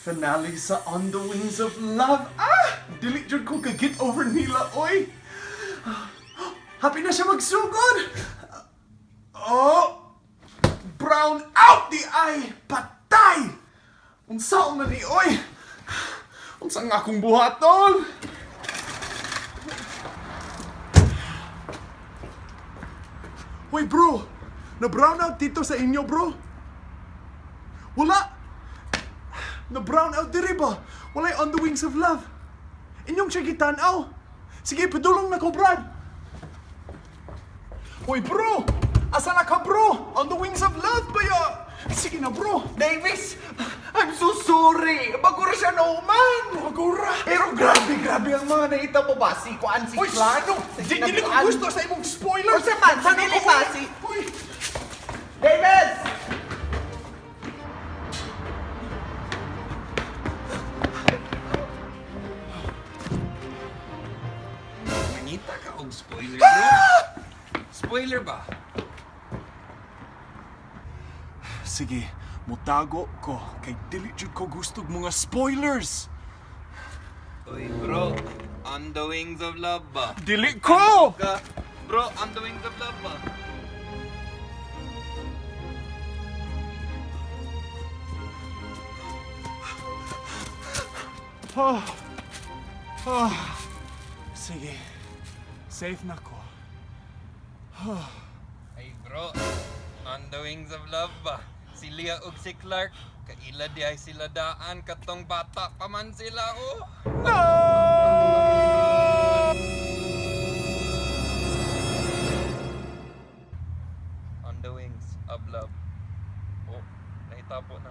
Finale sa On the Wings of Love. Ah! Dili jud ko ka-get over nila, oy! Happy na siya magsugod! Oh! Brown out diay! Patay! Unsaon na ni, oy? Unsa nga akong buhaton? Hoy bro! Na brown out dito sa inyo, bro? Wala! Na brown out diri ba? Walay On the Wings of Love. Inyong siya gitanaw. Sige, padulong na ko, Brad. Hoy bro! Asa na ka, bro? On the Wings of Love ba ya? Sige na, bro. Davis, I'm so sorry. Bago ra siya nauman. Bago ra. Pero grabe, grabe ang mga naita mo ba? Si Kuan, si Uy, Klano. Di, dili ko gusto sa imong spoilers. Unsa man, sa Tanaw dili ko ba, muna. Uy! Davis! Mangita ka og spoiler, bro. Spoiler ba? Sige, mutago ko kay dili jud ko gusto og mga spoilers. Uy, bro. On the Wings of Love ba? Dili ko! Ka, bro, On the Wings of Love ba? Oh. Oh. Sige. Safe na ko. Ay, bro. On the Wings of Love ba? Si Leah ug si Clark, kaila di ay sila daan katong bata pa man sila, oh. No! On the Wings of Love. Oh, nahitabo na.